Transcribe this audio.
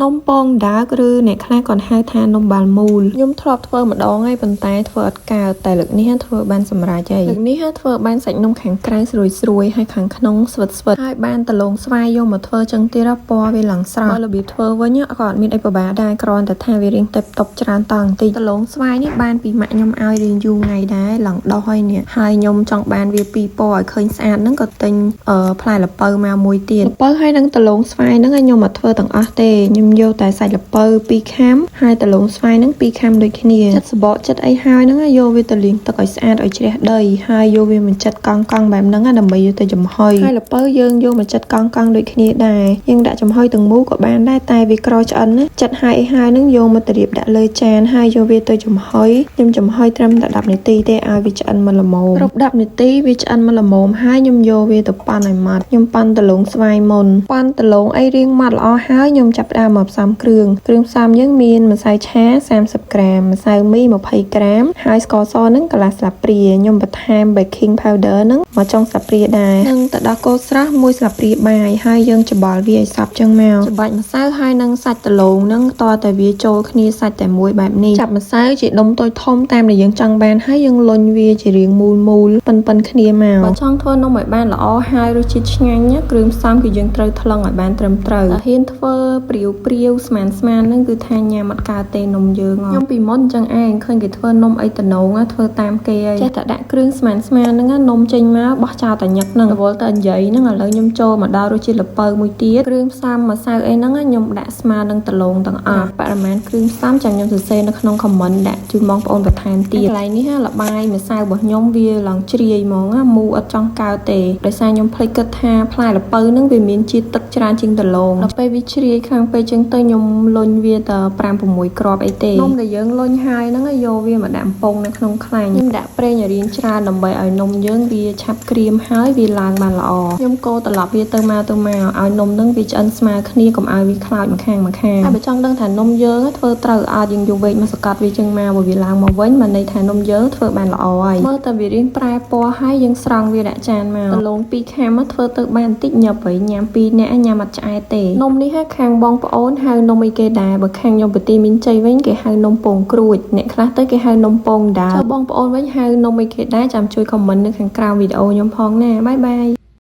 នំពងដើកឬអ្នកខ្លះគាត់ហៅថានំបាល់មូលខ្ញុំធ្លាប់ធ្វើម្ដងហើយប៉ុន្តែធ្វើអត់កើតតែលើកនេះធ្វើបានសម្រេចហើយលើកនេះធ្វើបានសាច់នំខាងក្រៅស្រួយស្រួយហើយខាងក្នុងស្វិតស្វិតហើយបានដលងស្វាយយកមកធ្វើចឹងទៀតពណ៌វាឡើងស្រស់បើរបៀបធ្វើវិញក៏អត់មានអីពិបាកដែរគ្រាន់តែថាវារៀងតិបតប់ច្រើនតង់បន្តិចដលងស្វាយនេះបានពីម៉ាក់ខ្ញុំឲ្យរៀងយូរថ្ងៃដែរឡើងដោះហើយនេះហើយខ្ញុំចង់បានវាពីរពណ៌ឲ្យឃើញស្អាតហ្នឹងក៏ទិញអឺផ្លែល្ពៅមកមួយទៀតល្ពៅហើយនឹងដលងស្វាយហ្នឹងឲ្យខ្ញុំមកធ្វើទាំងអស់ទេខ្ញុំយកតែសាច់ល្ពៅពីរខាំហើយដលងស្វាយហ្នឹងពីរខាំដូចគ្នាចិត្តសបកចិត្តអីហើយហ្នឹងយកវាទៅលាងទឹកឲ្យស្អាតឲ្យជ្រះដីហើយយកវាមកចិតកង់កង់បែបហ្នឹងដើម្បីយកទៅចំហុយហើយល្ពៅយើងយកមកចិតកង់កង់ដូចគ្នាដែរយើងដាក់ចំហុយទាំងមូលក៏បានដែរតែវាក្រឆ្អិនណាចិតហើយអីហើយហ្នឹងយកមកទៅរៀបដាក់លើចានហើយយកវាទៅចំហុយខ្ញុំចំហុយត្រឹមតែ10នាទីទេឲ្យវាឆ្អិនមកល្មមគ្រប់10នាទីវាឆ្អិនមកល្មមហើយខ្ញុំយកវាទៅប៉ាន់ឲ្យម៉ត់ខ្ញុំប៉ាន់ដលងស្វាយមុនប៉ាន់ដលងអីរៀងម៉ត់ល្អហើយខ្ញុំចាប់ផ្ដើមមកផ្សំគ្រឿងគ្រឿងផ្សំយើងមានម្សៅឆា30ក្រាមម្សៅមី20ក្រាមហើយស្ករសហ្នឹងកន្លះស្លាបព្រាខ្ញុំបន្ថែម baking powder ហ្នឹងមកចុងស្លាបព្រាដែរនិងទឹកដោះគោស្រស់មួយស្លាបព្រាបាយហើយយើងច្បល់វាឲ្យសព្វចឹងមកច្បាច់ម្សៅហើយនឹងសាច់ដលងហ្នឹងតតែវាចូលគ្នាសាច់តែមួយបែបនេះចាប់ម្សៅជាដុំតូចធំតាមដែលយើងចង់បានហើយយើងលុញវាជារាងមូលមូលប៉ិនប៉ិនគ្នាមកបើចង់ធ្វើនំឲ្យបានល្អហើយរសជាតិឆ្ងាញ់ណាគ្រឿងផ្សំគឺយើងត្រូវថ្លឹងឲ្យបានត្រឹមត្រូវតែហ៊ានធ្វើព្រាវព្រាវស្មានស្មានហ្នឹងគឺថាញ៉ាំអត់កើតទេនំយើងខ្ញុំពីមុនអញ្ចឹងឯងឃើញគេធ្វើនំអីតំណងធ្វើតាមគេហើយចេះតែដាក់គ្រឿងស្មានស្មានហ្នឹងនំចេញមកបោះចោលតែញឹកហ្នឹងរវល់តែនិយាយហ្នឹងឥឡូវខ្ញុំចូលមកដល់រសជាតិល្ពៅមួយទៀតគ្រឿងផ្សំម្សៅអីហ្នឹងខ្ញុំដាក់ស្មើនឹងដលងទាំងអស់បរិមាណគ្រឿងផ្សំចាំខ្ញុំសរសេរនៅក្នុង comment ដាក់ជូនបងប្អូនបន្ថែមទៀតកន្លែងនេះលបាយម្សៅរបស់ខ្ញុំវាឡើងជ្រាយហ្មងមូអត់ចង់កើតទេដោយសារខ្ញុំភ្លេចគិតថាផ្លែល្ពៅហ្នឹងវាមានជាតិទឹកច្រើនជាងដលងដល់ពេលវាជ្រាយខ្លាំងពេកចឹងទៅខ្ញុំលុញវាតែ5 6គ្រាប់អីទេនំដែលយើងលុញហើយហ្នឹងយកវាមកដាក់អំពងនៅក្នុងខ្លាញ់ខ្ញុំដាក់ប្រេងឲ្យរៀងច្រើនដើម្បីឲ្យនំយើងវាឆាប់ក្រៀមហើយវាឡើងបានល្អខ្ញុំកូរត្រឡប់វាទៅមកទៅមកឲ្យនំហ្នឹងវាឆ្អិនស្មើគ្នាកុំឲ្យវាខ្លោចម្ខាងម្ខាងហើយបើចង់ដឹងថានំយើងធ្វើត្រូវអត់យើងយកវែកមកសកាត់វាចឹងមកបើវាឡើងមកវិញបានន័យថានំយើងធ្វើបានល្អហើយមើលតែវារៀងប្រែពណ៌ហើយយើងស្រង់វាដាក់ចានមកដលងពីរខាំធ្វើទៅបានបន្តិចញឹបហើយញ៉ាំពីរនាក់ញ៉ាំអត់ឆ្អែតទេនំនេះខាងបងប្អូនហៅនំអីគេដែរបើខាងខ្ញុំបន្ទាយមានជ័យវិញគេហៅនំពងក្រួចអ្នកខ្លះទៅគេហៅនំពងដើមចុះបងប្អូនវិញហៅនំអីគេដែរចាំជួយ comment នៅខាងក្រោមវីដេអូខ្ញុំផងណាbye bye.